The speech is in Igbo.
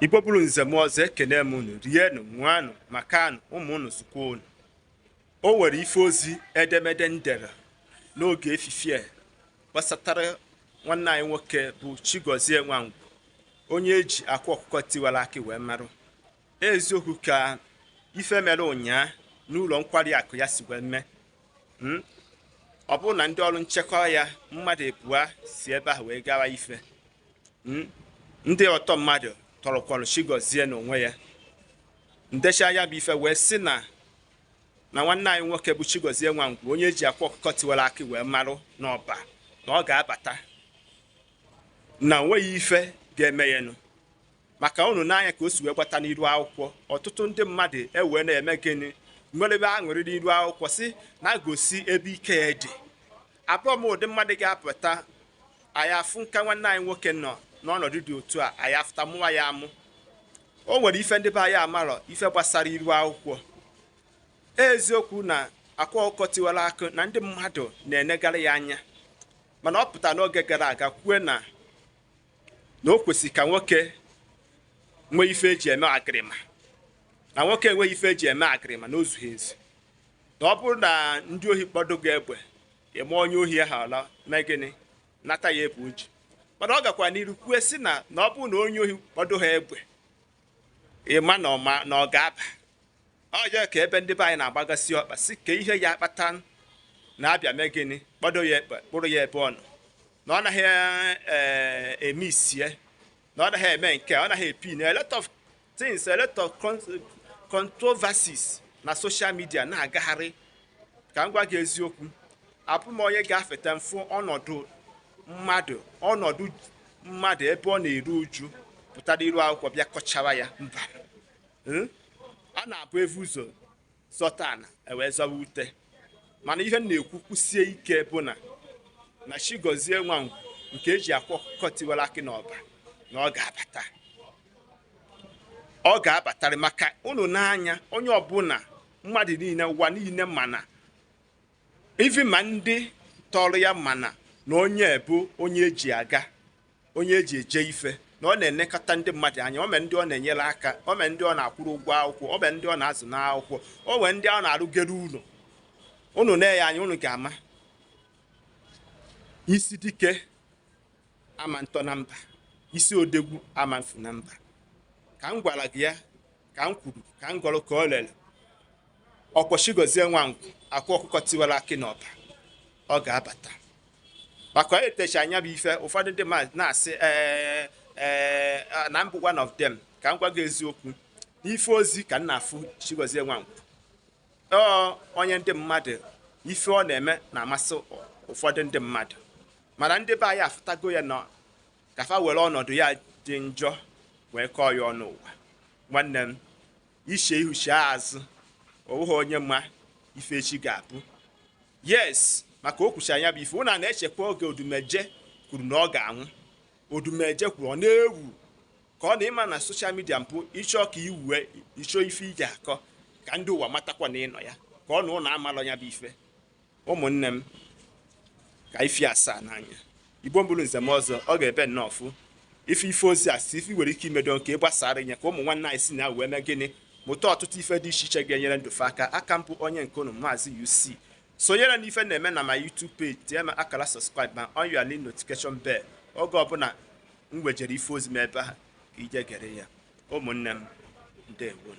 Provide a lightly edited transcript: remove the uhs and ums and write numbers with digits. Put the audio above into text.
Igbo bụrụ nze m ọzọ, ekene m unu. Rienụ, ṅụanụ, makanụ, ụmụ unu zụkwa unu. O nwere ife ozi edemede m dere n'oge efifie gbasatara nwanne anyị nwoke bụ Chigozie Nwangwu, onye eji akwa ọkụkọ tiwara akị wee marụ. Eziokwu ka ife mere ụnyaa n'ụlọ nkwari akụ ya si wee mee. Ọ bụrụ na ndị ọrụ nchekwa ya mmadụ abụọ si ebe ahụ wee gawa ife, ndị ọtọ mmadụ tọrọkwara Chigozie n'onwe ya. Ndecha ya bụ ife wee sị na nwanne anyị nwoke bụ Chigozie Nwangwu, onye eji akwa ọkụkọ tiwara akị wee marụ n'Ọba, na ọ ga-abata na onweghị ife ga-eme ya nụ. Maka unu n'anya ka o si wee gbata n'iru akwụkwọ, ọtụtụ ndị mmadụ ewee na-eme gịnị, nwerebe aṅụrị n'iru akwụkwọ, si na-agosi ebe ike ya dị. Abụọ m ụdị mmadụ ga-apụta anyị afụ nka nwanne anyị nwoke nọ n'ọnọdụ dị otu a, anyị afụta mụwa ya amụ. O nwere ife ndị be anyị amarọ ife gbasara iru akwụkwọ. Eziokwu na akwa ọkụkọ tiwara akụ na ndị mmadụ na-enegara ya anya, mana ọ pụta n'oge gara aga kwue na o kwesịrị ka nwoke nwee ife eji eme agịrịma, na nwoke enweghị ife eji eme agịrịma na o zughị ezu, na ọ bụrụ na ndị ohi kpọdo gị egbe, eme onye ohi ahụ ala mee gịnị, nata ya egbe oji. Mana ọ gakwara n'iru kwue sị na ọ bụrụ na onye ohi kpọdo ha egbe, ịma na ọ ga-aba. Ọ ya ka ebe ndị be anyị na-agbagasị ọkpa si ka ihe ya akpata na-abịa mee gịnị, kpọdo ya ekpe, kpụrụ ya ebe ọ nọ, na ọ naghị eme isie, na ọ naghị eme nke, ọ naghị epi na a lot of things, a lot of controversies na social media na-agagharị. Ka m gwa gị eziokwu, abụ m onye ga-afeta mfụ ọnọdụ mmadụ, ọnọdụ mmadụ ebe ọ na-eru uju pụtara iru akwụkwọ bịa kọchawa ya mba. A na-abụ evu ụzọ zọta ana ewee zọwa ute. Mana ihe m na-ekwu kwụsie ike bụ na Chigozie Nwangwu nke eji akwa ọkụkọ tiwara akị n'Ọba, na ọ ga-abata, ọ ga-abatarị. Maka unu n'anya onye ọbụla, mmadụ niile, ụwa niile, mana ivi ma ndị tọrọ ya, mana na onye bụ onye eji aga, onye eji eje ife, na ọ na-elekọta ndị mmadụ anya, o mee ndị ọ na-enyere aka, o mee ndị ọ na-akwụrụ ụgwọ akwụkwọ, o mee ndị ọ na-azụ n'akwụkwọ, o nwee ndị ọ na-arụgere ụlọ. Unu na-enye anya, unu ga-ama isi dike ama ntọ na mba, isi odegwu ama mfu na mba. Ka m gwara gị ya, ka m kwuru, ka m gọrọ ka o lere. Ọkwa Chigozie Nwangwu akwa ọkụkọ tiwara akị n'Ọba, ọ ga-abata. Maka etecha anya bụ ife ụfọdụ ndị mmadụ na-asị na mbụ one of them. Ka m gwa gị eziokwu, n'ife ozi ka m na-afụ Chigozie Nwangwu, ọ onye ndị mmadụ ife ọ na-eme na-amasị ụfọdụ ndị mmadụ, mana ndị be anyị afụtago ya na ka fa were ọnọdụ ya dị njọ wee kọọ ya ọnụ ụwa. Nwanne m, iche ihu chie azụ, onweghị onye ma ife echi ga-abụ. Yes, maka o kwuchara ya bụ ife, ụnụ na-echekwa oge Odumeje kwuru na ọ ga-anwụ. Odumeje kwuru ọ na-ewu ka ọ na-ịma na social media mpụ, ịchọ ka iwue ịchọ ife iji akọ ka ndị ụwa matakwa na ịnọ ya, ka ọ na ụnụ amalọ ya bụ ife. Ụmụnne m, ka ife asaa n'anya. Igbo mbụrụ nzem ọzọ, ọ ga-ebe nnọọ fụ ife ife ozi a si ife nwere ike imedo nke gbasara ya, ka ụmụ nwanne anyị si na wee mee gịnị, mụta ọtụtụ ife dị iche iche ga-enyere ndụ aka. Aka mbụ onye nke unu, Maazị UC, sonyere na ife na-eme na ma YouTube page, tinye m akara subscribe ma on your notification bell. Oge ọbụla m wejere ife ozi m ebe ahụ ka ije gere ya. Ụmụnne m, ndewo.